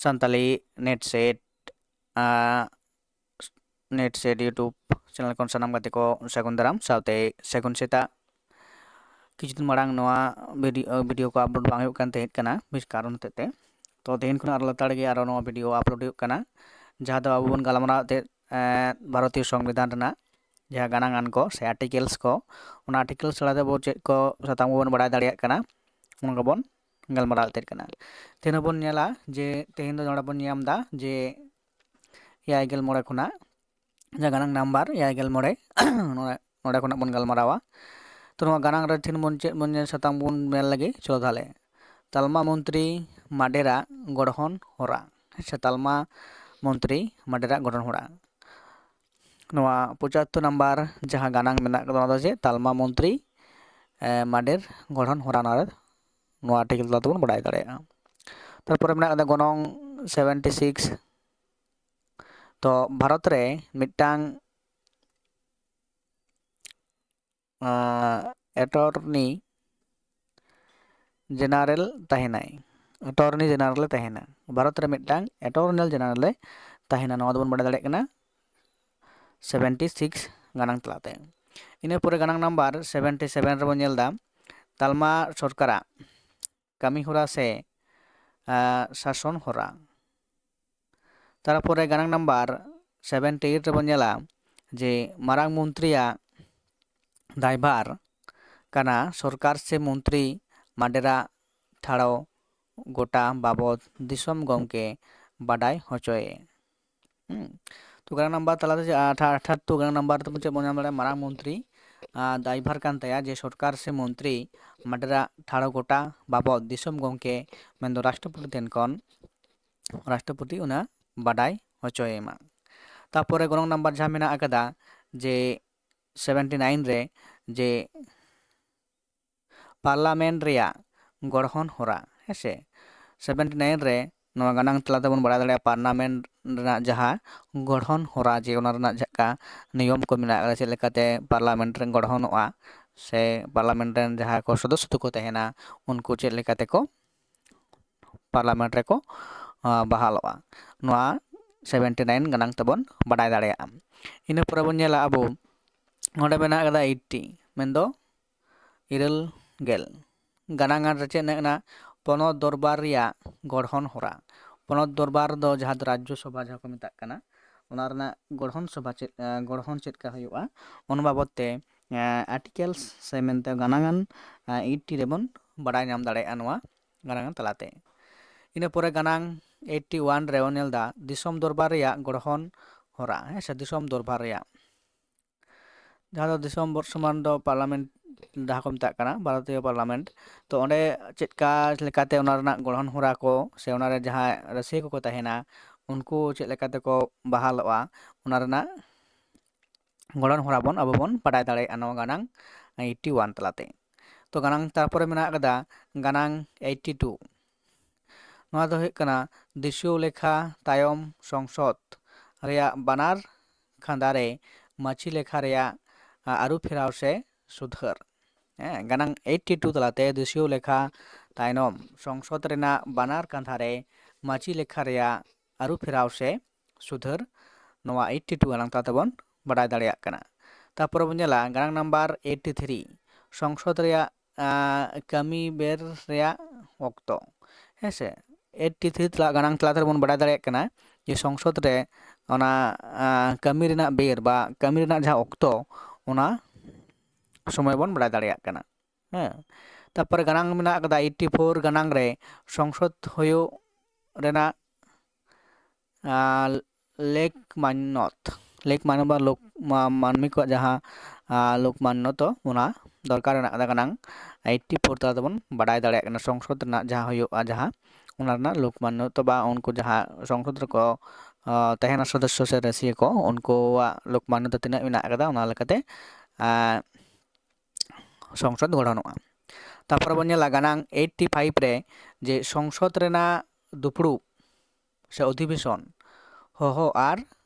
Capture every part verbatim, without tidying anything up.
Santali net set net set YouTube channel ᱠᱷᱚᱱ ᱥᱟᱱᱟᱢ ᱜᱟᱛᱮ ᱠᱚ ᱥᱟᱹᱜᱩᱱ ᱫᱟᱨᱟᱢ ᱥᱟᱶᱛᱮ ᱥᱟᱹᱜᱩᱱ ᱥᱮᱛᱟᱜ᱾ ᱠᱤᱪᱷᱩ ᱫᱤᱱ ᱢᱟᱲᱟᱝ ᱱᱚᱣᱟ ᱵᱷᱤᱰᱤᱭᱳ ᱵᱷᱤᱰᱤᱭᱳ ᱠᱚ ᱟᱯᱞᱳᱰ ᱵᱟᱝ ᱦᱩᱭᱩᱜ ᱠᱟᱱ ᱛᱟᱦᱮᱸ ᱠᱟᱱᱟ ᱵᱮᱥ ᱠᱟᱨᱚᱱ ᱦᱚᱛᱮᱡ ᱛᱮ᱾ ᱛᱚ ᱛᱮᱦᱮᱧ ᱠᱷᱚᱱ ᱟᱨᱚ ᱞᱮᱛᱟᱲ ᱜᱮ ᱟᱨᱚ ᱱᱚᱣᱟ ᱵᱷᱤᱰᱤᱭᱳ ᱟᱯᱞᱳᱰ ᱦᱩᱭᱩᱜ ᱠᱟᱱᱟ, ᱡᱟᱦᱟᱸ ᱫᱚ ᱟᱵᱚ ᱵᱚᱱ ᱜᱟᱞᱢᱟᱨᱟᱣ ᱛᱮ ᱵᱷᱟᱨᱚᱛᱤᱭᱚ ᱥᱚᱝᱵᱤᱫᱷᱟᱱ ᱨᱮᱱᱟᱜ ᱡᱟᱦᱟᱸ ᱜᱟᱱᱟᱝ ᱟᱱ ᱠᱚ ᱥᱮ ᱟᱨᱴᱤᱠᱮᱞᱥ ᱠᱚ, ᱚᱱᱟ ᱟᱨᱴᱤᱠᱮᱞᱥ ᱛᱟᱞᱟᱛᱮ ᱟᱵᱚ ᱪᱮᱫ ᱠᱚ ᱥᱟᱛᱟᱢ ᱠᱚᱵᱚᱱ ᱵᱟᱲᱟᱭ ᱫᱟᱲᱮᱭᱟᱜ ᱠᱟᱱᱟ, ᱚᱱᱟ ᱠᱚᱵᱚᱱ ᱜᱟᱞᱢᱟᱨᱟᱣ ᱤᱫᱤᱭᱮᱫ ᱠᱟᱱᱟ᱾ ᱛᱮᱦᱮᱧ ᱦᱚᱸᱵᱚᱱ ᱧᱮᱞᱟ ᱡᱮ ᱛᱮᱦᱮᱧ ᱫᱚ ᱱᱚᱰᱮ ᱵᱚᱱ ᱧᱟᱢ ᱮᱫᱟ ᱡᱮ ᱮᱭᱟᱭ ᱜᱮᱞ ᱢᱚᱬᱮ ᱠᱷᱚᱱᱟᱜ ᱡᱟᱦᱟᱸ ᱜᱟᱱᱟᱝ ᱱᱟᱢᱵᱟᱨ ᱮᱭᱟᱭ ᱜᱮᱞ ᱢᱚᱬᱮ ᱱᱚᱰᱮ ᱱᱚᱰᱮ ᱠᱷᱚᱱᱟᱜ ᱵᱚᱱ ᱜᱟᱞᱢᱟᱨᱟᱣᱟ᱾ ᱛᱚ ᱱᱚᱣᱟ ᱜᱟᱱᱟᱝ ᱨᱮ ᱛᱮᱦᱮᱧ ᱵᱚᱱ ᱪᱮᱫ ᱵᱚᱱ ᱧᱮᱞ ᱥᱟᱛᱟᱢ ᱵᱚᱱ ᱧᱮᱞ ᱞᱮᱜᱮ, ᱪᱚᱞᱚ ᱛᱟᱦᱚᱞᱮ᱾ ᱛᱟᱞᱢᱟ ᱢᱚᱱᱛᱨᱤ ᱢᱟᱰᱮᱨᱟᱜ ᱜᱚᱲᱦᱚᱱ ᱦᱚᱨᱟ, ᱦᱮᱸ ᱥᱮ, ᱛᱟᱞᱢᱟ ᱢᱚᱱᱛᱨᱤ ᱢᱟᱰᱮᱨᱟᱜ ᱜᱚᱲᱦᱚᱱ ᱦᱚᱨᱟ᱾ ᱱᱚᱣᱟ ᱯᱚᱸᱪᱟᱛᱛᱳᱨ ᱱᱟᱢᱵᱟᱨ ᱡᱟᱦᱟᱸ ᱜᱟᱱᱟᱝ ᱢᱮᱱᱟᱜ ᱠᱟᱫᱟ, ᱚᱱᱟ ᱫᱚ ᱪᱮᱫ? ᱛᱟᱞᱢᱟ ᱢᱚᱱᱛᱨᱤ ᱮ, ᱢᱟᱰᱮᱨ ᱜᱚᱲᱦᱚᱱ ᱦᱚᱨᱟ, ᱱᱚᱣᱟ ᱨᱮ ᱱᱚᱣᱟ ᱟᱨᱴᱤᱠᱮᱞ ᱛᱟᱞᱟ ᱛᱮᱵᱚᱱ ᱵᱟᱲᱟᱭ ᱫᱟᱲᱮᱭᱟᱜᱼᱟ᱾ ᱛᱟᱨᱯᱚᱨᱮ ᱢᱮᱱᱟᱜ ᱠᱟᱫᱟ ᱜᱚᱱᱚᱝ ᱥᱮᱵᱷᱮᱱᱴᱤ ᱥᱤᱠᱥ᱾ ᱛᱚ ᱵᱷᱟᱨᱚᱛ ᱨᱮ ᱢᱤᱫᱴᱟᱝ ᱮᱴᱚᱨᱱᱤ ᱡᱮᱱᱟᱨᱮᱞ ᱛᱟᱦᱮᱱᱟᱭ᱾ ᱮᱴᱚᱨᱱᱤ ᱡᱮᱱᱟᱨᱮᱞ ᱮ ᱛᱟᱦᱮᱱᱟ᱾ ᱵᱷᱟᱨᱚᱛ ᱨᱮ ᱢᱤᱫᱴᱟᱝ ᱮᱴᱚᱨᱱᱤ ᱡᱮᱱᱟᱨᱮᱞ ᱮ ᱛᱟᱦᱮᱱᱟ, ᱱᱚᱣᱟ ᱫᱚᱵᱚᱱ ᱵᱟᱲᱟᱭ ᱫᱟᱲᱮᱭᱟᱜ ᱠᱟᱱᱟ ᱥᱮᱵᱷᱮᱱᱴᱤ ᱥᱤᱠᱥ ᱜᱟᱱᱟᱝ ᱛᱟᱞᱟᱛᱮ᱾ ᱤᱱᱟᱹ ᱯᱚᱨᱮ ᱜᱟᱱᱟᱝ ᱱᱟᱢᱵᱟᱨ ᱥᱮᱵᱷᱮᱱᱴᱤ ᱥᱮᱵᱷᱮᱱ ᱨᱮᱵᱚᱱ ᱧᱮᱞ ᱮᱫᱟ ᱛᱟᱞᱢᱟ ᱥᱚᱨᱠᱟᱨᱟᱜ ᱠᱟᱹᱢᱤ ᱦᱚᱨᱟ ᱥᱮ ᱟᱸ, ᱥᱟᱥᱚᱱ ᱦᱚᱨᱟ᱾ ᱛᱟᱨᱯᱚᱨᱮ ᱜᱟᱱᱟᱝ ᱱᱟᱢᱵᱟᱨ ᱥᱮᱵᱷᱮᱱᱴᱤ ᱮᱭᱤᱴ ᱨᱮᱵᱚᱱ ᱧᱮᱞᱟ ᱡᱮ ᱢᱟᱨᱟᱝ ᱢᱚᱱᱛᱨᱤᱭᱟᱜ ᱫᱟᱭᱵᱷᱟᱨ ᱠᱟᱱᱟ ᱥᱚᱨᱠᱟᱨ ᱥᱮ ᱢᱚᱱᱛᱨᱤ ᱢᱟᱰᱮᱨᱟᱜ ᱴᱷᱟᱲᱚ ᱜᱚᱴᱟ ᱵᱟᱵᱚᱫ ᱫᱤᱥᱚᱢ ᱜᱚᱢᱠᱮ ᱵᱟᱰᱟᱭ ᱦᱚᱪᱚᱭᱮ᱾ ᱦᱩᱸ᱾ ᱛᱚ ᱜᱟᱱᱟᱝ ᱱᱟᱢᱵᱟᱨ ᱛᱟᱞᱟᱛᱮ ᱡᱮ ᱟᱴᱷᱟ-, ᱟᱴᱷᱟᱛᱛᱳᱨ ᱜᱟᱱᱟᱝ ᱱᱟᱢᱵᱟᱨ ᱛᱮᱵᱚᱱ ᱪᱮᱫ ᱵᱚᱱ ᱧᱟᱢ ᱫᱟᱲᱮᱭᱟᱜᱼᱟ? ᱢᱟᱨᱟᱝ ᱢᱚᱱᱛᱨᱤ ᱟᱸ, ᱫᱟᱭᱵᱷᱟᱨ ᱠᱟᱱ ᱛᱟᱭᱟ ᱡᱮ ᱥᱚᱨᱠᱟᱨ ᱥᱮ ᱢᱚᱱᱛᱨᱤ ᱢᱟᱰᱮᱨᱟᱜ ᱴᱷᱟᱲᱚ ᱜᱚᱴᱟ ᱵᱟᱵᱚᱫ ᱫᱤᱥᱚᱢ ᱜᱚᱢᱠᱮ ᱢᱮᱱᱫᱚ ᱨᱟᱥᱴᱨᱚᱯᱚᱛᱤ ᱴᱷᱮᱱ ᱠᱷᱚᱱ ᱨᱟᱥᱴᱨᱚᱯᱚᱛᱤ ᱚᱱᱟ ᱵᱟᱰᱟᱭ ᱦᱚᱪᱚᱭᱮ ᱢᱟ᱾ ᱛᱟᱯᱚᱨᱮ ᱜᱚᱱᱚᱝ ᱱᱟᱢᱵᱟᱨ ᱡᱟᱦᱟᱸ ᱢᱮᱱᱟᱜ ᱟᱠᱟᱫᱟ ᱡᱮ ᱥᱮᱵᱷᱮᱱᱴᱤ ᱱᱟᱭᱤᱱ ᱨᱮ ᱡᱮ ᱯᱟᱨᱞᱟᱢᱮᱱᱴ ᱨᱮᱭᱟᱜ ᱜᱚᱲᱦᱚᱱ ᱦᱚᱨᱟ, ᱦᱮᱸ ᱥᱮ? ᱥᱮᱵᱷᱮᱱᱴᱤ ᱱᱟᱭᱤᱱ ᱨᱮ ᱱᱚᱣᱟ ᱜᱟᱱᱟᱝ ᱛᱟᱞᱟ ᱛᱮᱵᱚᱱ ᱵᱟᱲᱟᱭ ᱫᱟᱲᱮᱭᱟᱜᱼᱟ ᱯᱟᱨᱞᱟᱢᱮᱱᱴ ᱨᱮᱱᱟᱜ ᱡᱟᱦᱟᱸ ᱜᱚᱲᱦᱚᱱ ᱦᱚᱨᱟ, ᱡᱮ ᱚᱱᱟ ᱨᱮᱱᱟᱜ ᱡᱟᱦᱟᱸ ᱱᱤᱭᱚᱢ ᱠᱚ ᱢᱮᱱᱟᱜ ᱟᱠᱟᱫᱟ, ᱪᱮᱫ ᱞᱮᱠᱟᱛᱮ ᱯᱟᱨᱞᱟᱢᱮᱱᱴ ᱨᱮ ᱜᱚᱲᱦᱚᱱᱚᱜᱼᱟ ᱥᱮ ᱯᱟᱨᱞᱟᱢᱮᱱᱴ ᱨᱮᱱ ᱡᱟᱦᱟᱸᱭ ᱠᱚ ᱥᱚᱫᱚᱥᱥᱚ ᱠᱚ ᱛᱟᱦᱮᱱᱟ ᱩᱱᱠᱩ ᱪᱮᱫ ᱞᱮᱠᱟ ᱛᱮᱠᱚ ᱯᱟᱨᱞᱟᱢᱮᱱᱴ ᱨᱮᱠᱚ ᱵᱟᱦᱟᱞᱚᱜᱼᱟ᱾ ᱱᱚᱣᱟ ᱥᱮᱵᱷᱮᱱᱴᱤ ᱱᱟᱭᱤᱱ ᱜᱟᱱᱟᱝ ᱛᱮᱵᱚᱱ ᱵᱟᱰᱟᱭ ᱫᱟᱲᱮᱭᱟᱜᱼᱟ᱾ ᱤᱱᱟᱹ ᱯᱚᱨᱮ ᱵᱚᱱ ᱧᱮᱞᱟ ᱟᱵᱚ ᱱᱚᱰᱮ ᱢᱮᱱᱟᱜ ᱟᱠᱟᱫᱟ ᱮᱭᱤᱴᱴᱤ, ᱢᱮᱱᱫᱚ ᱤᱨᱟᱹᱞ ᱜᱮᱞ᱾ ᱜᱟᱱᱟᱝ ᱟᱱ ᱨᱮ ᱪᱮᱫ ᱢᱮᱱᱟᱜ ᱠᱟᱱᱟ? ᱯᱚᱱᱚᱛ ᱫᱚᱨᱵᱟᱨ ᱨᱮᱭᱟᱜ ᱜᱚᱲᱦᱚᱱ ᱦᱚᱨᱟ᱾ ᱯᱚᱱᱚᱛ ᱫᱚᱨᱵᱟᱨ ᱫᱚ ᱡᱟᱦᱟᱸ ᱫᱚ ᱨᱟᱡᱽᱡᱚ ᱥᱚᱵᱷᱟ ᱡᱟᱦᱟᱸ ᱠᱚ ᱢᱮᱛᱟᱜ ᱠᱟᱱᱟ, ᱚᱱᱟ ᱨᱮᱱᱟᱜ ᱜᱚᱲᱦᱚᱱ ᱥᱚᱵᱷᱟ ᱪᱮᱫ, ᱜᱚᱲᱦᱚᱱ ᱪᱮᱫ ᱞᱮᱠᱟ ᱦᱩᱭᱩᱜᱼᱟ, ᱚᱱᱟ ᱵᱟᱵᱚᱫ ᱛᱮ ᱟᱨᱴᱤᱠᱮᱞᱥ ᱥᱮ ᱢᱮᱱᱛᱮ ᱜᱟᱱᱟᱝ ᱟᱱ ᱮᱭᱤᱴᱴᱤ ᱨᱮᱵᱚᱱ ᱵᱟᱰᱟᱭ ᱧᱟᱢ ᱫᱟᱲᱮᱭᱟᱜᱼᱟ ᱱᱚᱣᱟ ᱜᱟᱱᱟᱝ ᱟᱱ ᱛᱟᱞᱟᱛᱮ᱾ ᱤᱱᱟᱹ ᱯᱚᱨᱮ ᱜᱟᱱᱟᱝ ᱮᱭᱤᱴᱴᱤ ᱳᱣᱟᱱ ᱨᱮ ᱵᱚᱱ ᱧᱮᱞ ᱮᱫᱟ ᱫᱤᱥᱚᱢ ᱫᱚᱨᱵᱟᱨ ᱨᱮᱭᱟᱜ ᱜᱚᱲᱦᱚᱱ ᱦᱚᱨᱟ, ᱦᱮᱸ ᱥᱮ, ᱫᱤᱥᱚᱢ ᱫᱚᱨᱵᱟᱨ ᱨᱮᱭᱟᱜ, ᱡᱟᱦᱟᱸ ᱫᱚ ᱫᱤᱥᱚᱢ ᱵᱚᱨᱛᱚᱢᱟᱱ ᱫᱚ ᱯᱟᱨᱞᱟᱢᱮᱱᱴ ᱡᱟᱦᱟᱸ ᱠᱚ ᱢᱮᱛᱟᱜ ᱠᱟᱱᱟ, ᱵᱷᱟᱨᱚᱛᱤᱭᱚ ᱯᱟᱨᱞᱟᱢᱮᱱᱴ᱾ ᱛᱚ ᱚᱸᱰᱮ ᱪᱮᱫ ᱞᱮᱠᱟ ᱞᱮᱠᱟᱛᱮ ᱚᱱᱟ ᱨᱮᱱᱟᱜ ᱜᱚᱲᱦᱚᱱ ᱦᱚᱨᱟ ᱠᱚ ᱥᱮ ᱚᱱᱟ ᱨᱮ ᱡᱟᱦᱟᱸᱭ ᱨᱟᱹᱥᱤᱭᱟᱹ ᱠᱚᱠᱚ ᱛᱟᱦᱮᱱᱟ, ᱩᱱᱠᱩ ᱪᱮᱫ ᱞᱮᱠᱟ ᱛᱮᱠᱚ ᱵᱟᱦᱟᱞᱚᱜᱼᱟ, ᱚᱱᱟ ᱨᱮᱱᱟᱜ ᱜᱚᱲᱦᱚᱱ ᱦᱚᱨᱟ ᱵᱚᱱ ᱟᱵᱚ ᱵᱚᱱ ᱵᱟᱰᱟᱭ ᱫᱟᱲᱮᱭᱟᱜᱼᱟ ᱱᱚᱣᱟ ᱜᱟᱱᱟᱝ ᱮᱭᱤᱴᱴᱤ ᱳᱣᱟᱱ ᱛᱟᱞᱟᱛᱮ᱾ ᱛᱚ ᱜᱟᱱᱟᱝ ᱛᱟᱨᱯᱚᱨᱮ ᱢᱮᱱᱟᱜ ᱟᱠᱟᱫᱟ ᱜᱟᱱᱟᱝ ᱮᱭᱤᱴᱴᱤ ᱴᱩ᱾ ᱱᱚᱣᱟ ᱫᱚ ᱦᱩᱭᱩᱜ ᱠᱟᱱᱟ ᱫᱤᱥᱩᱣ ᱞᱮᱠᱷᱟ ᱛᱟᱭᱚᱢ ᱥᱚᱝᱥᱚᱫ ᱨᱮᱭᱟᱜ ᱵᱟᱱᱟᱨ ᱠᱟᱸᱫᱷᱟ ᱨᱮ ᱢᱟᱹᱪᱤ ᱞᱮᱠᱷᱟ ᱨᱮᱭᱟᱜ, ᱟ, ᱟᱹᱨᱩ ᱯᱷᱮᱨᱟᱣ ᱥᱮ ᱥᱩᱫᱷᱟᱹᱨ᱾ ᱦᱮᱸ, ᱜᱟᱱᱟᱝ ᱮᱭᱤᱴᱴᱤ ᱴᱩ ᱛᱟᱞᱟᱛᱮ ᱫᱤᱥᱩᱣ ᱞᱮᱠᱷᱟ ᱛᱟᱭᱱᱚᱢ ᱥᱚᱝᱥᱚᱫ ᱨᱮᱱᱟᱜ ᱵᱟᱱᱟᱨ ᱠᱟᱸᱫᱷᱟ ᱨᱮ ᱢᱟᱹᱪᱤ ᱞᱮᱠᱷᱟ ᱨᱮᱭᱟᱜ ᱟᱹᱨᱩ ᱯᱷᱮᱨᱟᱣ ᱥᱮ ᱥᱩᱫᱷᱟᱹᱨ, ᱱᱚᱣᱟ ᱮᱭᱤᱴᱴᱤ ᱴᱩ ᱜᱟᱱᱟᱝ ᱛᱟᱞᱟ ᱛᱮᱵᱚᱱ ᱵᱟᱰᱟᱭ ᱫᱟᱲᱮᱭᱟᱜ ᱠᱟᱱᱟ᱾ ᱛᱟᱨᱯᱚᱨᱮ ᱵᱚᱱ ᱧᱮᱞᱟ ᱜᱟᱱᱟᱝ ᱱᱟᱢᱵᱟᱨ ᱮᱭᱤᱴᱴᱤ ᱛᱷᱨᱤ, ᱥᱚᱝᱥᱚᱫ ᱨᱮᱭᱟᱜ, ᱟ, ᱠᱟᱹᱢᱤ ᱵᱮᱨ ᱨᱮᱭᱟᱜ ᱚᱠᱛᱚ᱾ ᱦᱮᱸ ᱥᱮ, ᱮᱭᱤᱴᱴᱤ ᱛᱷᱨᱤ ᱛᱟᱞᱟ ᱜᱟᱱᱟᱝ ᱛᱟᱞᱟ ᱛᱮᱵᱚᱱ ᱵᱟᱰᱟᱭ ᱫᱟᱲᱮᱭᱟᱜ ᱠᱟᱱᱟ ᱡᱮ ᱥᱚᱝᱥᱚᱫ ᱨᱮ ᱚᱱᱟ, ᱟ, ᱠᱟᱹᱢᱤ ᱨᱮᱱᱟᱜ ᱵᱮᱨ ᱵᱟ ᱠᱟᱹᱢᱤ ᱨᱮᱱᱟᱜ ᱡᱟᱦᱟᱸ ᱚᱠᱛᱚ, ᱚᱱᱟ ᱥᱚᱢᱚᱭ ᱵᱚᱱ ᱵᱟᱰᱟᱭ ᱫᱟᱲᱮᱭᱟᱜ ᱠᱟᱱᱟ᱾ ᱦᱮᱸ, ᱛᱟᱨᱯᱚᱨᱮ ᱜᱟᱱᱟᱝ ᱢᱮᱱᱟᱜ ᱟᱠᱟᱫᱟ ᱮᱭᱤᱴᱴᱤ ᱯᱷᱳᱨ ᱜᱟᱱᱟᱝ ᱨᱮ ᱥᱚᱝᱥᱚᱫ ᱦᱩᱭᱩᱜ ᱨᱮᱱᱟᱜ, ᱟᱨ ᱞᱮᱠ ᱢᱟᱱᱱᱚᱛ, ᱞᱮᱠ ᱢᱟᱱᱱᱚᱛ ᱵᱟ ᱞᱳᱠ, ᱢᱟ-, ᱢᱟᱹᱱᱢᱤ ᱠᱚᱣᱟᱜ ᱡᱟᱦᱟᱸ, ᱟᱨ, ᱞᱳᱠ ᱢᱟᱱᱱᱚᱛᱚ, ᱚᱱᱟ ᱫᱚᱨᱠᱟᱨ ᱢᱮᱱᱟᱜ ᱟᱠᱟᱫᱟ ᱜᱟᱱᱟᱝ ᱮᱭᱤᱴᱴᱤ ᱯᱷᱳᱨ ᱛᱟᱞᱟ ᱛᱮᱵᱚᱱ ᱵᱟᱰᱟᱭ ᱫᱟᱲᱮᱭᱟᱜ ᱠᱟᱱᱟ᱾ ᱥᱚᱝᱥᱚᱫ ᱨᱮᱱᱟᱜ ᱡᱟᱦᱟᱸ ᱦᱩᱭᱩᱜᱼᱟ, ᱡᱟᱦᱟᱸ ᱚᱱᱟ ᱨᱮᱱᱟᱜ ᱞᱳᱠ ᱢᱟᱱᱱᱚᱛᱚ ᱵᱟ ᱩᱱᱠᱩ ᱡᱟᱦᱟᱸ ᱥᱚᱝᱥᱚᱫ ᱨᱮᱠᱚ, ᱟ, ᱛᱟᱦᱮᱱᱟ ᱥᱚᱫᱚᱥᱥᱚ ᱥᱮ ᱨᱟᱹᱥᱤᱭᱟᱹ ᱠᱚ, ᱩᱱᱠᱩᱣᱟᱜ ᱞᱳᱠ ᱢᱟᱱᱱᱚᱛᱚ ᱛᱤᱱᱟᱹᱜ ᱢᱮᱱᱟᱜ ᱟᱠᱟᱫᱟ, ᱚᱱᱟ ᱞᱮᱠᱟᱛᱮ, ᱟ, ᱥᱚᱝᱥᱚᱫ ᱜᱚᱲᱦᱚᱱᱚᱜᱼᱟ᱾ ᱛᱟᱨᱯᱚᱨᱮ ᱵᱚᱱ ᱧᱮᱞᱟ ᱜᱟᱱᱟᱝ ᱮᱭᱤᱴᱴᱤ ᱯᱷᱟᱭᱤᱵᱷ ᱨᱮ ᱡᱮ ᱥᱚᱝᱥᱚᱫ ᱨᱮᱱᱟᱜ ᱫᱩᱯᱲᱩᱵ ᱥᱮ ᱚᱫᱷᱤᱵᱮᱥᱚᱱ ᱦᱚᱦᱚ ᱟᱨ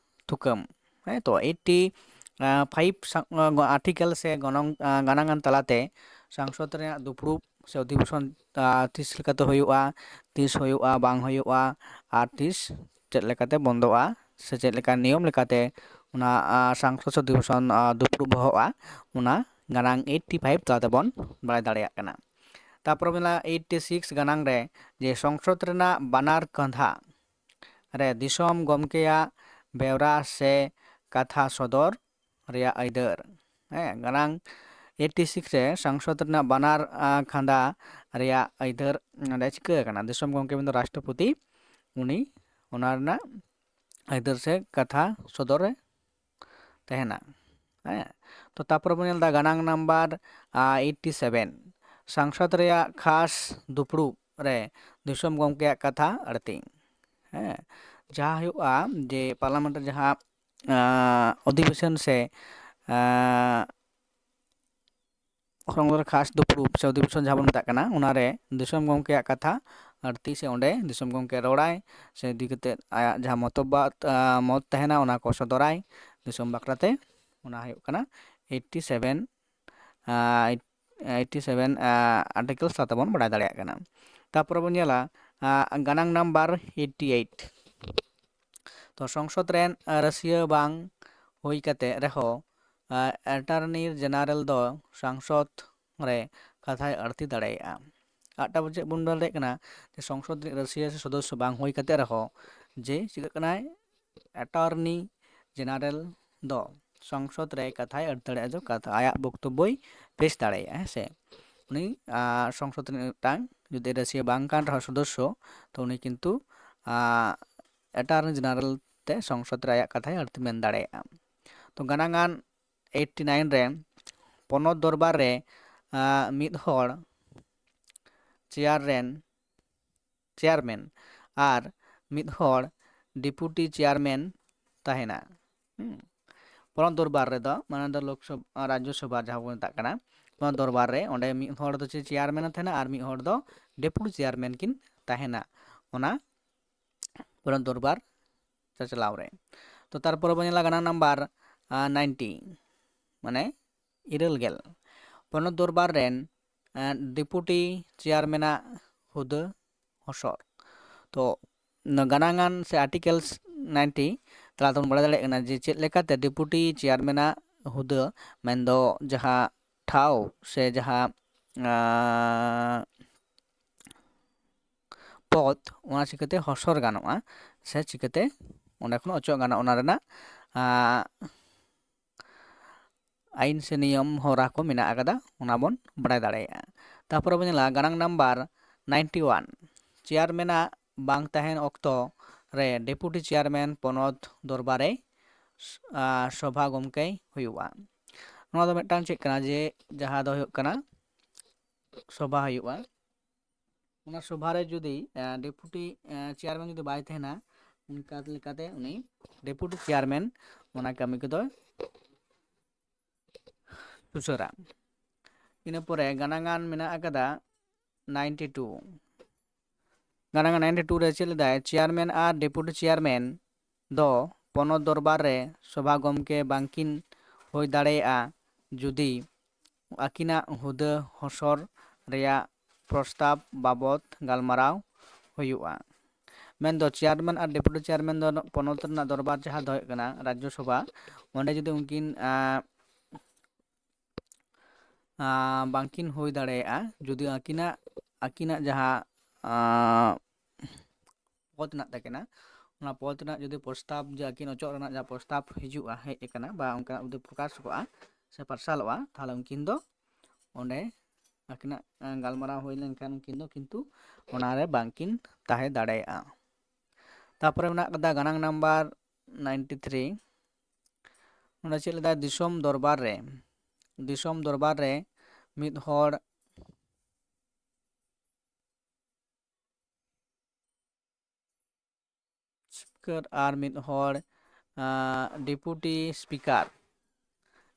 ᱛᱷᱩᱠᱟᱹᱢ᱾ ᱦᱮᱸ ᱛᱚ, ᱮᱭᱤᱴᱴᱤ ᱯᱷᱟᱭᱤᱵᱷ ᱥᱟ-, ᱟᱨᱴᱤᱠᱮᱞ ᱥᱮ ᱜᱚᱱᱚᱝ, ᱜᱟᱱᱟᱝ ᱟᱱ ᱛᱟᱞᱟᱛᱮ ᱥᱚᱝᱥᱚᱫ ᱨᱮᱱᱟᱜ ᱫᱩᱯᱲᱩᱵ ᱥᱮ ᱚᱫᱷᱤᱵᱮᱥᱚᱱ, ᱟ, ᱛᱤᱥ ᱞᱮᱠᱟᱛᱮ ᱦᱩᱭᱩᱜᱼᱟ, ᱛᱤᱥ ᱦᱩᱭᱩᱜᱼᱟ, ᱵᱟᱝ ᱦᱩᱭᱩᱜᱼᱟ, ᱟᱨ ᱛᱤᱥ ᱪᱮᱫ ᱞᱮᱠᱟᱛᱮ ᱵᱚᱱᱫᱚᱜᱼᱟ, ᱥᱮ ᱪᱮᱫ ᱞᱮᱠᱟ ᱱᱤᱭᱚᱢ ᱞᱮᱠᱟᱛᱮ ᱚᱱᱟ ᱥᱚᱝᱥᱚᱫ ᱚᱫᱷᱤᱵᱮᱥᱚᱱ ᱫᱩᱯᱲᱩᱵ ᱵᱚᱦᱚᱜᱼᱟ, ᱚᱱᱟ ᱜᱟᱱᱟᱝ ᱮᱭᱤᱴᱴᱤ ᱯᱷᱟᱭᱤᱵᱷ ᱛᱟᱞᱟ ᱛᱮᱵᱚᱱ ᱵᱟᱲᱟᱭ ᱫᱟᱲᱮᱭᱟᱜ ᱠᱟᱱᱟ᱾ ᱛᱟᱨᱯᱚᱨᱮ ᱢᱮᱱᱟᱜᱼᱟ ᱮᱭᱤᱴᱴᱤ ᱥᱤᱠᱥ ᱜᱟᱱᱟᱝ ᱨᱮ, ᱡᱮ ᱥᱚᱝᱥᱚᱫ ᱨᱮᱱᱟᱜ ᱵᱟᱱᱟᱨ ᱠᱟᱸᱫᱷᱟ ᱨᱮ ᱫᱤᱥᱚᱢ ᱜᱚᱢᱠᱮᱭᱟᱜ ᱵᱮᱣᱨᱟ ᱥᱮ ᱠᱟᱛᱷᱟ ᱥᱚᱫᱚᱨ ᱨᱮᱭᱟᱜ ᱟᱹᱭᱫᱟᱹᱨ᱾ ᱦᱮᱸ, ᱜᱟᱱᱟᱝ ᱮᱭᱤᱴᱴᱤ ᱥᱤᱠᱥ ᱨᱮ ᱥᱚᱝᱥᱚᱫ ᱨᱮᱱᱟᱜ ᱵᱟᱱᱟᱨ ᱠᱟᱸᱫᱷᱟ ᱨᱮᱭᱟᱜ ᱟᱹᱭᱫᱟᱹᱨ ᱱᱚᱰᱮ ᱪᱤᱠᱟᱹ ᱟᱠᱟᱱᱟ? ᱫᱤᱥᱚᱢ ᱜᱚᱢᱠᱮ ᱢᱮᱱᱫᱚ ᱨᱟᱥᱴᱨᱚᱯᱚᱛᱤ, ᱩᱱᱤ ᱚᱱᱟ ᱨᱮᱱᱟᱜ ᱟᱹᱭᱫᱟᱹᱨ ᱥᱮ ᱠᱟᱛᱷᱟ ᱥᱚᱫᱚᱨ ᱨᱮ ᱛᱟᱦᱮᱱᱟ᱾ ᱦᱮᱸ, ᱛᱚ ᱛᱟᱨᱯᱚᱨᱮ ᱵᱚᱱ ᱧᱮᱞ ᱮᱫᱟ ᱜᱟᱱᱟᱝ ᱱᱟᱢᱵᱟᱨ ᱮᱭᱤᱴᱴᱤ ᱥᱮᱵᱷᱮᱱ, ᱥᱚᱝᱥᱚᱫ ᱨᱮᱭᱟᱜ ᱠᱷᱟᱥ ᱫᱩᱯᱲᱩᱵ ᱨᱮ ᱫᱤᱥᱚᱢ ᱜᱚᱢᱠᱮᱭᱟᱜ ᱠᱟᱛᱷᱟ ᱟᱹᱲᱛᱤ᱾ ᱦᱮᱸ, ᱡᱟᱦᱟᱸ ᱦᱩᱭᱩᱜᱼᱟ ᱡᱮ ᱯᱟᱨᱞᱟᱢᱮᱱᱴ ᱨᱮ ᱡᱟᱦᱟᱸ ᱚᱫᱷᱤᱵᱮᱥᱚᱱ ᱥᱮ ᱥᱚᱝᱥᱚᱫ ᱨᱮ ᱠᱷᱟᱥ ᱫᱩᱯᱲᱩᱵ ᱥᱮ ᱚᱫᱷᱤᱵᱮᱥᱚᱱ ᱡᱟᱦᱟᱸ ᱵᱚᱱ ᱢᱮᱛᱟᱜ ᱠᱟᱱᱟ, ᱚᱱᱟᱨᱮ ᱫᱤᱥᱚᱢ ᱜᱚᱢᱠᱮᱭᱟᱜ ᱠᱟᱛᱷᱟ ᱟᱹᱲᱛᱤ, ᱥᱮ ᱚᱸᱰᱮ ᱫᱤᱥᱚᱢ ᱜᱚᱢᱠᱮ ᱨᱚᱲᱟᱭ, ᱥᱮ ᱤᱫᱤ ᱠᱟᱛᱮᱫ ᱟᱭᱟᱜ ᱡᱟᱦᱟᱸ ᱢᱚᱛᱚᱵᱟᱫ ᱢᱚᱛ ᱛᱟᱦᱮᱱᱟ, ᱚᱱᱟ ᱠᱚ ᱥᱚᱫᱚᱨᱟᱭ ᱫᱤᱥᱚᱢ ᱵᱟᱠᱷᱨᱟᱛᱮ᱾ ᱚᱱᱟ ᱦᱩᱭᱩᱜ ᱠᱟᱱᱟ ᱮᱭᱤᱴᱴᱤ ᱥᱮᱵᱷᱮᱱ ᱮᱭᱤᱴᱴᱤ ᱥᱮᱵᱷᱮᱱ ᱟᱨᱴᱤᱠᱮᱞᱥ ᱛᱟᱞᱟᱛᱮ ᱵᱚᱱ ᱵᱟᱲᱟᱭ ᱫᱟᱲᱮᱭᱟᱜ ᱠᱟᱱᱟ᱾ ᱛᱟᱨᱯᱚᱨᱮ ᱵᱚᱱ ᱧᱮᱞᱟ ᱜᱟᱱᱟᱝ ᱱᱟᱢᱵᱟᱨ ᱮᱭᱤᱴᱴᱤ ᱮᱭᱤᱴ᱾ ᱛᱚ ᱥᱚᱝᱥᱚᱫ ᱨᱮᱱ ᱨᱟᱹᱥᱤᱭᱟᱹ ᱵᱟᱝ ᱦᱩᱭ ᱠᱟᱛᱮ ᱨᱮᱦᱚᱸ ᱮᱴᱟᱨᱱᱤ ᱡᱮᱱᱟᱨᱮᱞ ᱫᱚ ᱥᱚᱝᱥᱚᱫ ᱨᱮ ᱠᱟᱛᱷᱟᱭ ᱟᱹᱲᱛᱤ ᱫᱟᱲᱮᱭᱟᱜᱼᱟ᱾ ᱟᱨᱴᱟ ᱵᱚ ᱪᱮᱫ ᱵᱚᱱ ᱧᱮᱞ ᱫᱟᱲᱮᱭᱟᱜ ᱠᱟᱱᱟ ᱡᱮ ᱥᱚᱝᱥᱚᱫ ᱨᱤᱱᱤᱡ ᱨᱟᱹᱥᱤᱭᱟᱹ ᱥᱮ ᱥᱚᱫᱚᱥᱥᱚ ᱵᱟᱝ ᱦᱩᱭ ᱠᱟᱛᱮ ᱨᱮᱦᱚᱸ ᱡᱮ ᱪᱤᱠᱟᱹᱜ ᱠᱟᱱᱟᱭ, ᱮᱴᱟᱨᱱᱤ ᱡᱮᱱᱟᱨᱮᱞ ᱫᱚ ᱥᱚᱝᱥᱚᱫ ᱨᱮ ᱠᱟᱛᱷᱟᱭ ᱟᱹᱲᱛᱤ ᱫᱟᱲᱮᱭᱟᱜᱼᱟ, ᱡᱮ ᱠᱟᱛᱷᱟ ᱟᱭᱟᱜ ᱵᱚᱠᱛᱚᱵᱵᱚᱭ ᱯᱮᱥ ᱫᱟᱲᱮᱭᱟᱜᱼᱟ᱾ ᱦᱮᱸ ᱥᱮ, ᱩᱱᱤ ᱥᱚᱝᱥᱚᱫ ᱨᱤᱱᱤᱡ ᱢᱤᱫᱴᱟᱝ ᱡᱩᱫᱤ ᱨᱟᱹᱥᱤᱭᱟᱹ ᱵᱟᱝ ᱠᱟᱱ ᱨᱮᱦᱚᱸ ᱥᱚᱫᱚᱥᱥᱚ, ᱛᱚ ᱩᱱᱤ ᱠᱤᱱᱛᱩ ᱮᱴᱟᱨᱱᱤ ᱡᱮᱱᱟᱨᱮᱞ ᱛᱮ ᱥᱚᱝᱥᱚᱫ ᱨᱮ ᱟᱭᱟᱜ ᱠᱟᱛᱷᱟᱭ ᱟᱹᱲᱛᱤ ᱢᱮᱱ ᱫᱟᱲᱮᱭᱟᱜᱼᱟ᱾ ᱛᱚ ᱜᱟᱱᱟᱝᱟᱱ ᱮᱭᱤᱴᱴᱤ ᱱᱟᱭᱤᱱ ᱨᱮ ᱯᱚᱱᱚᱛ ᱫᱚᱨᱵᱟᱨ ᱨᱮ ᱢᱤᱫ ᱦᱚᱲ ᱪᱮᱭᱟᱨ ᱨᱮᱱ ᱪᱮᱭᱟᱨᱢᱮᱱ ᱟᱨ ᱢᱤᱫ ᱦᱚᱲ ᱰᱮᱯᱩᱴᱤ ᱪᱮᱭᱟᱨᱢᱮᱱ ᱛᱟᱦᱮᱱᱟ᱾ ᱦᱩᱸ᱾ ᱯᱚᱱᱚᱛ ᱫᱚᱨᱵᱟᱨ ᱨᱮᱫᱚ, ᱢᱟᱱᱮ ᱫᱚ ᱞᱳᱠᱥᱚᱵᱷᱟ, ᱨᱟᱡᱽᱡᱚ ᱥᱚᱵᱷᱟ ᱡᱟᱦᱟᱸ ᱵᱚᱱ ᱢᱮᱛᱟᱜ ᱠᱟᱱᱟ, ᱯᱚᱱᱚᱛ ᱫᱚᱨᱵᱟᱨ ᱨᱮ ᱚᱸᱰᱮ ᱢᱤᱫ ᱦᱚᱲ ᱫᱚ ᱪᱮ ᱪᱮᱭᱟᱨᱢᱮᱱ ᱮ ᱛᱟᱦᱮᱱᱟ ᱟᱨ ᱢᱤᱫ ᱦᱚᱲ ᱫᱚ ᱰᱮᱯᱩᱴᱤ ᱪᱮᱭᱟᱨᱢᱮᱱ ᱠᱤᱱ ᱛᱟᱦᱮᱱᱟ ᱚᱱᱟ ᱯᱚᱱᱚᱛ ᱫᱚᱨᱵᱟᱨ ᱪᱟᱪᱞᱟᱣ ᱨᱮ᱾ ᱛᱚ ᱛᱟᱨᱯᱚᱨᱮ ᱵᱚᱱ ᱧᱮᱞᱟ ᱜᱟᱱᱟᱝ ᱱᱟᱢᱵᱟᱨ ᱱᱟᱭᱤᱱᱴᱤ, ᱢᱟᱱᱮ ᱤᱨᱟᱹᱞ ᱜᱮᱞ᱾ ᱯᱚᱱᱚᱛ ᱫᱚᱨᱵᱟᱨ ᱨᱮᱱ ᱰᱮᱯᱩᱴᱤ ᱪᱮᱭᱟᱨᱢᱮᱱᱟᱜ ᱦᱩᱫᱟᱹ ᱦᱚᱥᱚᱨ᱾ ᱛᱚ ᱜᱟᱱᱟᱝᱟᱱ ᱥᱮ ᱟᱨᱴᱤᱠᱮᱞᱥ ᱱᱟᱭᱤᱱᱴᱤ ᱛᱟᱞᱟ ᱛᱮᱵᱚᱱ ᱵᱟᱲᱟᱭ ᱫᱟᱲᱮᱭᱟᱜ ᱠᱟᱱᱟ ᱡᱮ ᱪᱮᱫ ᱞᱮᱠᱟᱛᱮ ᱰᱮᱯᱩᱴᱤ ᱪᱮᱭᱟᱨᱢᱮᱱᱟᱜ ᱦᱩᱫᱟᱹ, ᱢᱮᱱᱫᱚ ᱡᱟᱦᱟᱸ ᱴᱷᱟᱶ ᱥᱮ ᱡᱟᱦᱟᱸ ᱯᱚᱫ, ᱚᱱᱟ ᱪᱤᱠᱟᱹᱛᱮ ᱦᱚᱥᱚᱨ ᱜᱟᱱᱚᱜᱼᱟ ᱥᱮ ᱪᱤᱠᱟᱹᱛᱮ ᱚᱸᱰᱮ ᱠᱷᱚᱱ ᱚᱪᱚᱜ ᱜᱟᱱᱚᱜᱼᱟ, ᱚᱱᱟ ᱨᱮᱱᱟᱜ ᱟᱭᱤᱱ ᱥᱮ ᱱᱤᱭᱚᱢ ᱦᱚᱨᱟ ᱠᱚ ᱢᱮᱱᱟᱜ ᱟᱠᱟᱫᱟ, ᱚᱱᱟ ᱵᱚᱱ ᱵᱟᱲᱟᱭ ᱫᱟᱲᱮᱭᱟᱜᱼᱟ᱾ ᱛᱟᱨᱯᱚᱨᱮ ᱵᱚᱱ ᱧᱮᱞᱟ ᱜᱟᱱᱟᱝ ᱱᱟᱢᱵᱟᱨ ᱱᱟᱭᱤᱱᱴᱤ ᱳᱣᱟᱱ, ᱪᱮᱭᱟᱨᱢᱮᱱᱟᱜ ᱵᱟᱝ ᱛᱟᱦᱮᱱ ᱚᱠᱛᱚ ᱨᱮ ᱰᱮᱯᱩᱴᱤ ᱪᱮᱭᱟᱨᱢᱮᱱ ᱯᱚᱱᱚᱛ ᱫᱚᱨᱵᱟᱨᱮ ᱥᱚᱵᱷᱟ ᱜᱚᱢᱠᱮᱭ ᱦᱩᱭᱩᱜᱼᱟ᱾ ᱱᱚᱣᱟ ᱫᱚ ᱢᱤᱫᱴᱟᱝ ᱪᱮᱫ ᱠᱟᱱᱟ ᱡᱮ ᱡᱟᱦᱟᱸ ᱫᱚ ᱦᱩᱭᱩᱜ ᱠᱟᱱᱟ ᱥᱚᱵᱷᱟ ᱦᱩᱭᱩᱜᱼᱟ᱾ ᱚᱱᱟ ᱥᱚᱵᱷᱟ ᱨᱮ ᱡᱩᱫᱤ ᱰᱮᱯᱩᱴᱤ ᱪᱮᱭᱟᱨᱢᱮᱱ ᱡᱩᱫᱤ ᱵᱟᱭ ᱛᱟᱦᱮᱱᱟ, ᱚᱱᱠᱟ ᱞᱮᱠᱟᱛᱮ ᱩᱱᱤ ᱰᱮᱯᱩᱴᱤ ᱪᱮᱭᱟᱨᱢᱮᱱ ᱚᱱᱟ ᱠᱟᱹᱢᱤ ᱠᱚᱫᱚ ᱥᱩᱥᱟᱹᱨᱟ᱾ ᱤᱱᱟᱹ ᱯᱚᱨᱮ ᱜᱟᱱᱟᱝᱟᱱ ᱢᱮᱱᱟᱜ ᱟᱠᱟᱫᱟ ᱱᱟᱭᱤᱱᱴᱤ ᱴᱩ᱾ ᱜᱟᱱᱟᱝᱟᱱ ᱱᱟᱭᱤᱱᱴᱤ ᱴᱩ ᱨᱮ ᱪᱮᱫ ᱞᱮᱫᱟᱭ? ᱪᱮᱭᱟᱨᱢᱮᱱ ᱟᱨ ᱰᱮᱯᱩᱴᱤ ᱪᱮᱭᱟᱨᱢᱮᱱ ᱫᱚ ᱯᱚᱱᱚᱛ ᱫᱚᱨᱵᱟᱨ ᱨᱮ ᱥᱚᱵᱷᱟ ᱜᱚᱢᱠᱮ ᱵᱟᱝᱠᱤᱱ ᱦᱩᱭ ᱫᱟᱲᱮᱭᱟᱜᱼᱟ ᱡᱩᱫᱤ ᱟᱹᱠᱤᱱᱟᱜ ᱦᱩᱫᱟᱹ ᱦᱚᱥᱚᱨ ᱨᱮᱭᱟᱜ ᱯᱨᱚᱥᱛᱟᱵ ᱵᱟᱵᱚᱛ ᱜᱟᱞᱢᱟᱨᱟᱣ ᱦᱩᱭᱩᱜᱼᱟ᱾ ᱢᱮᱱᱫᱚ ᱪᱮᱭᱟᱨᱢᱮᱱ ᱟᱨ ᱰᱮᱯᱩᱴᱤ ᱪᱮᱭᱟᱨᱢᱮᱱ ᱫᱚ ᱯᱚᱱᱚᱛ ᱨᱮᱱᱟᱜ ᱫᱚᱨᱵᱟᱨ ᱡᱟᱦᱟᱸ ᱫᱚ ᱦᱩᱭᱩᱜ ᱠᱟᱱᱟ ᱨᱟᱡᱽᱡᱚ ᱥᱚᱵᱷᱟ, ᱚᱸᱰᱮ ᱡᱩᱫᱤ ᱩᱱᱠᱤᱱ ᱵᱟᱝᱠᱤᱱ ᱦᱩᱭ ᱫᱟᱲᱮᱭᱟᱜᱼᱟ, ᱡᱩᱫᱤ ᱟᱹᱠᱤᱱᱟᱜ ᱟᱹᱠᱤᱱᱟᱜ ᱡᱟᱦᱟᱸ ᱯᱚᱫ ᱢᱮᱱᱟᱜ ᱛᱟᱹᱠᱤᱱᱟ, ᱚᱱᱟ ᱯᱚᱫ ᱨᱮᱱᱟᱜ ᱡᱩᱫᱤ ᱯᱨᱚᱥᱛᱟᱵ, ᱡᱮ ᱟᱹᱠᱤᱱ ᱚᱪᱚᱜ ᱨᱮᱱᱟᱜ ᱡᱟᱦᱟᱸ ᱯᱨᱚᱥᱛᱟᱵ ᱦᱤᱡᱩᱜᱼᱟ, ᱦᱮᱡ ᱟᱠᱟᱱᱟ ᱵᱟ ᱚᱱᱠᱟᱱᱟᱜ ᱡᱩᱫᱤ ᱯᱨᱚᱠᱟᱥ ᱠᱚᱜᱼᱟ ᱥᱮ ᱯᱟᱨᱥᱟᱞᱚᱜᱼᱟ, ᱛᱟᱦᱚᱞᱮ ᱩᱱᱠᱤᱱ ᱫᱚ ᱚᱸᱰᱮ ᱟᱹᱠᱤᱱᱟᱜ ᱜᱟᱞᱢᱟᱨᱟᱣ ᱦᱩᱭ ᱞᱮᱱᱠᱷᱟᱱ ᱩᱱᱠᱤᱱ ᱫᱚ ᱠᱤᱱᱛᱩ ᱚᱱᱟᱨᱮ ᱵᱟᱝᱠᱤᱱ ᱛᱟᱦᱮᱸ ᱫᱟᱲᱮᱭᱟᱜᱼᱟ᱾ ᱛᱟᱨᱯᱚᱨᱮ ᱢᱮᱱᱟᱜ ᱠᱟᱫᱟ ᱜᱟᱱᱟᱝ ᱱᱟᱢᱵᱟᱨ ᱱᱟᱭᱤᱱᱴᱤ ᱛᱷᱨᱤ᱾ ᱱᱚᱰᱮ ᱪᱮᱫ ᱞᱮᱫᱟ? ᱫᱤᱥᱚᱢ ᱫᱚᱨᱵᱟᱨ ᱨᱮ, ᱫᱤᱥᱚᱢ ᱫᱚᱨᱵᱟᱨ ᱨᱮ ᱢᱤᱫ ᱦᱚᱲ ᱥᱯᱤᱠᱟᱨ ᱟᱨ ᱢᱤᱫ ᱦᱚᱲ ᱰᱮᱯᱩᱴᱤ ᱥᱯᱤᱠᱟᱨ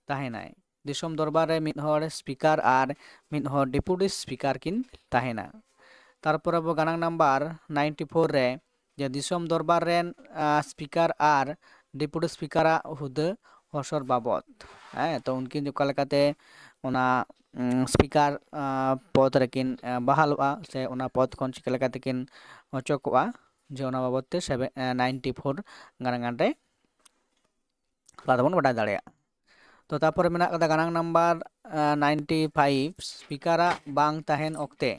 ᱛᱟᱦᱮᱱᱟᱭ᱾ ᱫᱤᱥᱚᱢ ᱫᱚᱨᱵᱟᱨ ᱨᱮ ᱢᱤᱫ ᱦᱚᱲ ᱥᱯᱤᱠᱟᱨ ᱟᱨ ᱢᱤᱫ ᱦᱚᱲ ᱰᱮᱯᱩᱴᱤ ᱥᱯᱤᱠᱟᱨ ᱠᱤᱱ ᱛᱟᱦᱮᱱᱟ᱾ ᱛᱟᱨᱯᱚᱨᱮ ᱟᱵᱚ ᱜᱟᱱᱟᱝ ᱱᱟᱢᱵᱟᱨ ᱱᱟᱭᱤᱱᱴᱤ ᱯᱷᱳᱨ ᱨᱮ ᱡᱮ ᱫᱤᱥᱚᱢ ᱫᱚᱨᱵᱟᱨ ᱨᱮᱱ ᱥᱯᱤᱠᱟᱨ ᱟᱨ ᱰᱮᱯᱩᱴᱤ ᱥᱯᱤᱠᱟᱨᱟᱜ ᱦᱩᱫᱟᱹ ᱦᱚᱥᱚᱨ ᱵᱟᱵᱚᱛ, ᱦᱮᱸ, ᱛᱚ ᱩᱱᱠᱤᱱ ᱚᱠᱟ ᱞᱮᱠᱟᱛᱮ ᱚᱱᱟ ᱥᱯᱤᱠᱟᱨ ᱯᱚᱫᱽ ᱨᱮᱠᱤᱱ ᱵᱟᱦᱟᱞᱚᱜᱼᱟ ᱥᱮ ᱚᱱᱟ ᱯᱚᱫᱽ ᱠᱷᱚᱱ ᱪᱤᱠᱟᱹ ᱞᱮᱠᱟ ᱛᱮᱠᱤᱱ ᱚᱪᱚᱜᱚᱜᱼᱟ, ᱡᱮ ᱚᱱᱟ ᱵᱟᱵᱚᱫ ᱛᱮ ᱥᱮᱵᱷᱮᱱ ᱱᱟᱭᱤᱱᱴᱤ ᱯᱷᱳᱨ ᱜᱟᱱᱟᱝ ᱨᱮ ᱛᱟᱞᱟ ᱛᱮᱵᱚᱱ ᱵᱟᱰᱟᱭ ᱫᱟᱲᱮᱭᱟᱜᱼᱟ᱾ ᱛᱚ ᱛᱟᱨᱯᱚᱨᱮ ᱢᱮᱱᱟᱜ ᱠᱟᱫᱟ ᱜᱟᱱᱟᱝ ᱱᱟᱢᱵᱟᱨ ᱱᱟᱭᱤᱱᱴᱤ ᱯᱷᱟᱭᱤᱵᱷ, ᱥᱯᱤᱠᱟᱨᱟᱜ ᱵᱟᱝ ᱛᱟᱦᱮᱱ ᱚᱠᱛᱮ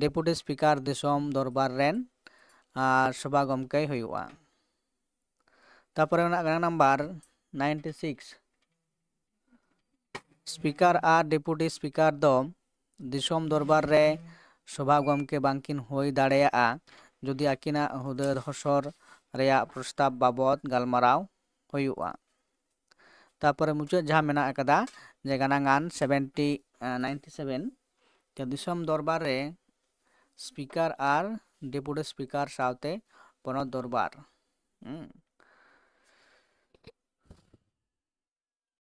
ᱰᱮᱯᱩᱴᱤ ᱥᱯᱤᱠᱟᱨ ᱫᱤᱥᱚᱢ ᱫᱚᱨᱵᱟᱨ ᱨᱮᱱ ᱟᱨ ᱥᱚᱵᱷᱟ ᱜᱚᱢᱠᱮᱭ ᱦᱩᱭᱩᱜᱼᱟ᱾ ᱛᱟᱨᱯᱚᱨᱮ ᱢᱮᱱᱟᱜ ᱠᱟᱱᱟ ᱱᱟᱢᱵᱟᱨ ᱱᱟᱭᱤᱱᱴᱤ ᱥᱤᱠᱥ, ᱥᱯᱤᱠᱟᱨ ᱟᱨ ᱰᱮᱯᱩᱴᱤ ᱥᱯᱤᱠᱟᱨ ᱫᱚ ᱫᱤᱥᱚᱢ ᱫᱚᱨᱵᱟᱨ ᱨᱮ ᱥᱚᱵᱷᱟ ᱜᱚᱢᱠᱮ ᱵᱟᱝᱠᱤᱱ ᱦᱩᱭ ᱫᱟᱲᱮᱭᱟᱜᱼᱟ, ᱡᱩᱫᱤ ᱟᱹᱠᱤᱱᱟᱜ ᱦᱩᱫᱟᱹ ᱫᱷᱚᱥᱚᱨ ᱨᱮᱭᱟᱜ ᱯᱨᱚᱥᱛᱟᱵ ᱵᱟᱵᱚᱫ ᱜᱟᱞᱢᱟᱨᱟᱣ ᱦᱩᱭᱩᱜᱼᱟ᱾ ᱛᱟᱨᱯᱚᱨᱮ ᱢᱩᱪᱟᱹᱫ ᱡᱟᱦᱟᱸ ᱢᱮᱱᱟᱜ ᱟᱠᱟᱫᱟ ᱡᱮ ᱜᱟᱱᱟᱝᱟᱱ ᱥᱮᱵᱷᱮᱱᱴᱤ ᱱᱟᱭᱤᱱᱴᱤ ᱥᱮᱵᱷᱮᱱ, ᱫᱤᱥᱚᱢ ᱫᱚᱨᱵᱟᱨ ᱨᱮ ᱥᱯᱤᱠᱟᱨ ᱟᱨ ᱰᱮᱯᱩᱴᱤ ᱥᱯᱤᱠᱟᱨ ᱥᱟᱶᱛᱮ ᱯᱚᱱᱚᱛ ᱫᱚᱨᱵᱟᱨ᱾ ᱦᱩᱸ᱾